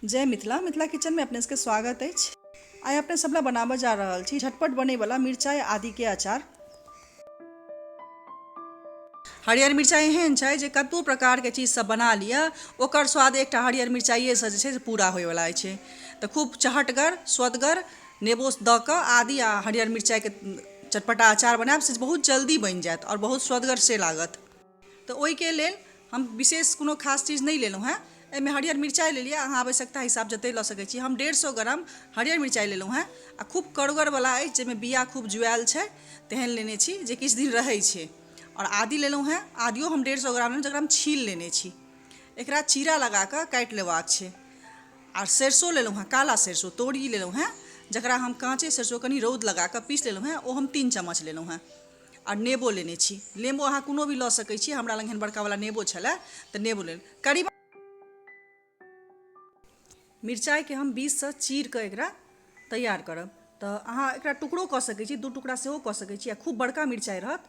जय मिथिला। मिथिला किचन में अपने सबके स्वागत अछि। आइ अपने सब ला बनाबऽ जा रहल छी झटपट बनै वाला मिरचाई आदि के अचार। हरियर मिरचाई एहन छै जे कतबो प्रकार के चीज सब बना लिअ, ओकर स्वाद एकटा हरियर मिरचाइएसँ जे छै से पूरा होइवला अछि। तऽ खूब चहटगर स्वदगर नेबो दऽ कऽ आदि आ हरियर मिरचाइके चटपटा अचार बनायब से बहुत जल्दी बनि जायत आओर बहुत स्वदगर से लागत। तऽ ओहिके लेल हम विशेष कोनो खास चीज नहि लेलहुँ हेँ। एहिमे हरियर मिरचाइ लेलियै, अहाँ आवश्यकता हिसाब जतेक लऽ सकै छी। हम 150 ग्राम हरियर मिरचाइ लेलहुँ हेँ आ खूब कड़गरवला अछि, जाहिमे बिआ खूब जुआयल छै, तेहन लेने छी जे किछु दिन रहै छै। आओर आदी लेलहुँ हेँ, आदियो हम 150 ग्राम लेलहुँ, जकरा हम छील लेने छी। एकरा चीरा लगा कऽ काटि लेबाक छै। आर सरिसो लेलहुँ हेँ, काला सरिसो, तोरी लेलहुँ हेँ, जकरा हम काँचे सरिसो कनि रौद लगा कऽ पीसि लेलहुँ हेँ, ओ हम 3 चम्मच लेलहुँ हेँ। आओर नेबो लेने छी। नेबो अहाँ कोनो भी लऽ सकै छी, हमरा लग एहन बड़कावला नेबो छलए तऽ नेबो लेल करीब। मिरचाइके हम बीचसँ चीर कऽ एकरा तैयार करब। तऽ अहाँ एकरा टुकड़ो कऽ सकै छी, 2 टुकड़ा सेहो कऽ सकै छी, आ खूब बड़का मिरचाइ रहत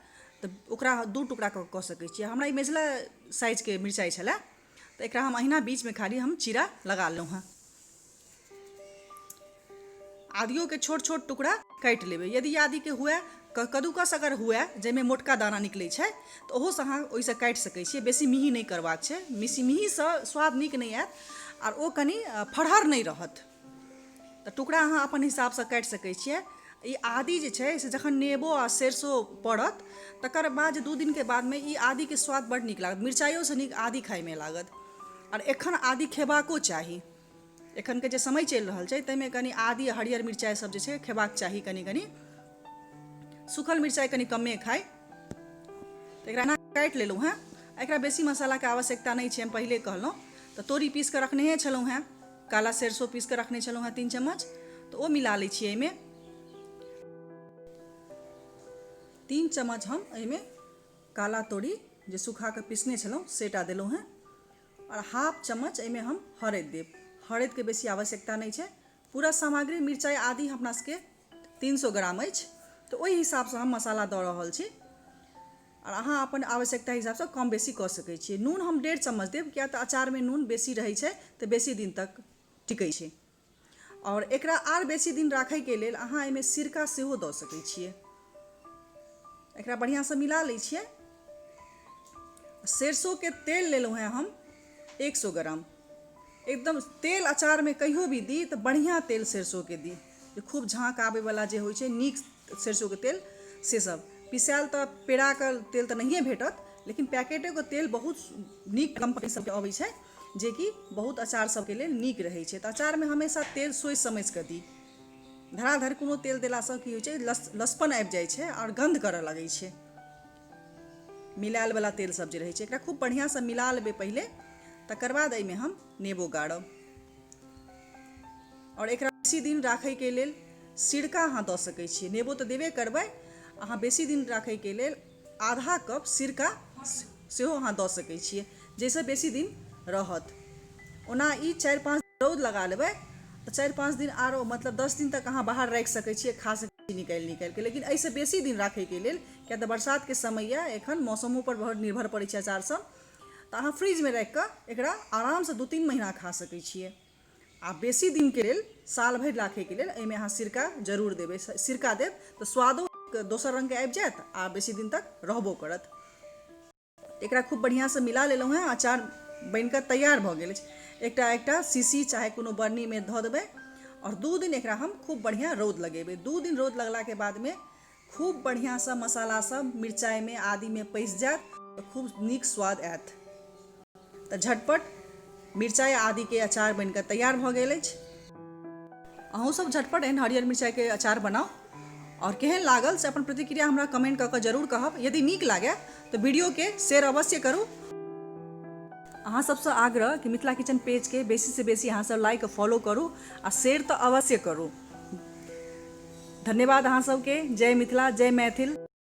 तऽ ओकरा 2 टुकड़ा कऽ कऽ सकै छी। हमरा ई मेझला साइजके मिरचाइ छलए तऽ एकरा हम अहिना बीचमे खाली हम चीरा लगा लेलहुँ हेँ। आदियोके छोट छोट टुकड़ा काटि लेबै। यदि आदिके हुए कद्दूकस अगर हुए जाहिमे मोटका दाना निकलै छै तऽ ओहोसँ अहाँ ओहिसँ काटि सकै छियै। बेसी मेही नहि करबाक छै, बेसी मेहीसँ स्वाद नीक नहि आयत आर ओ कनि फरहर नहि रहत। तऽ टुकड़ा अहाँ अपन हिसाबसँ काटि सकै छियै। ई आदि जे छै से जखन नेबो आ सरिसो पड़त तकर बाद जे 2 दिनके बादमे ई आदिके स्वाद बड्ड नीक लागत। मिरचाइयोसँ नीक आदि खाइमे लागत। आर एखन आदि खेबाको चाही। एखनके जे समय चलि रहल छै ताहिमे कनि आदि हरियर मिरचाइ सब जे छै खेबाक चाही। कनि कनि सूखल मिरचाइ कनि कमे खाइ। तऽ एकरा एना काटि लेलहुँ हेँ। एकरा बेसी मसालाके आवश्यकता नहि छै, हम पहिले कहलहुँ। तऽ तोरी पीस कऽ रखनेहे छलहुँ हेँ, काला सरिसो पीस कऽ रखने छलहुँ हेँ 3 चम्मच, तऽ ओ मिला लै छियै एहिमे। 3 चम्मच हम एहिमे काला तोरी जे सुखा कऽ पीसने छलहुँ से टा देलहुँ हेँ। आओर हाफ चम्मच एहिमे हम हरदि देब। हरदिके बेसी आवश्यकता नहि छै। पूरा सामग्री मिरचाइ आदि अपना सबके 300 ग्राम अछि तऽ ओहि हिसाबसँ हम मसाला दऽ रहल छी। आओर अहाँ अपन आवश्यकता हिसाबसँ कम बेसी कऽ सकै छियै। नून हम 1.5 चम्मच देब, किएक तऽ अचारमे नून बेसी रहै छै तऽ बेसी दिन तक टिकै छै। आओर एकरा आर बेसी दिन राखैके लेल अहाँ एहिमे सिरका सेहो दऽ सकै छियै। एकरा बढ़िआँसँ मिला लै छियै। सरिसोके तेल लेलहुँ हेँ हम 100 ग्राम। एकदम तेल अचारमे कहियो भी दी तऽ बढ़िआँ तेल सरिसोके दी, जे खूब झाँक आबैवला जे होइ छै नीक सरिसोके तेल से सब। पिसायल तऽ पेराके तेल तऽ नहिए भेटत, लेकिन पैकेटोके तेल बहुत नीक कम्पनी सबके अबै छै जेकि बहुत अचार सबके लेल नीक रहै छै। तऽ अचारमे हमेशा तेल सोचि समझिकऽ दी। धराधर कोनो तेल देलासँ की होइ छै, लसपन आबि जाइ छै आओर गन्ध करऽ लगै छै। मिलायलवला तेल सब जे रहै छै एकरा खूब बढ़िआँसँ मिला लेबै पहिले, तकर बाद एहिमे हम नेबो गाड़ब। आओर एकरा बेसी दिन राखैके लेल सिरका अहाँ दऽ सकै छियै। नेबो तऽ देबे करबै, अहाँ बेसी दिन राखैके लेल आधा कप सिरका सेहो अहाँ दऽ सकै छियै, जाहिसँ बेसी दिन रहत। ओना ई 4-5 रौद लगा लेबै तऽ 4-5 दिन आरो मतलब 10 दिन तक अहाँ बाहर राखि सकै छियै, खा सकै छियै निकालि निकालिके। लेकिन एहिसँ बेसी दिन राखैके लेल, किएक तऽ बरसातके समय यऽ, एखन मौसमोपर बहुत निर्भर पड़ै छै अचार सब, तऽ अहाँ फ्रिजमे राखिकऽ एकरा आरामसँ 2-3 महीना खा सकै छियै। आ बेसी दिनके लेल साल भरि राखैके लेल एहिमे अहाँ सिरका जरूर देबै। सिरका देब तऽ स्वादो दोसर रङ्गके आबि जायत आ बेसी दिन तक रहबो करत। एकरा खूब बढ़िआँसँ मिला लेलहुँ हेँ। अचार बनिकऽ तैयार भऽ गेल अछि। एकटा एकटा शीशी चाहे कोनो बरनीमे धऽ देबै आओर 2 दिन एकरा हम खूब बढ़िआँ रौद लगेबै। 2 दिन रौद लगलाके बादमे खूब बढ़िआँसँ मसाला सब मिरचाइमे आदिमे पैसि जायत तऽ खूब नीक स्वाद आयत। तऽ झटपट मिरचाइ आदिके अचार बनिकऽ तैयार भऽ गेल अछि। अहूँ सब झटपट एहन हरियर मिरचाइके अचार बनाउ आओर केहन लागल से अपन प्रतिक्रिया हमरा कमेंट कऽ कऽ जरूर कहब। यदि नीक लागय तऽ वीडियोके शेयर अवश्य करू। अहाँ सबसँ आग्रह कि मिथिला किचन पेजके बेसीसँ बेसी अहाँ सब लाइक फॉलो करू आ शेयर तऽ अवश्य करू। धन्यवाद अहाँ सबके। जय मिथिला, जय मैथिल।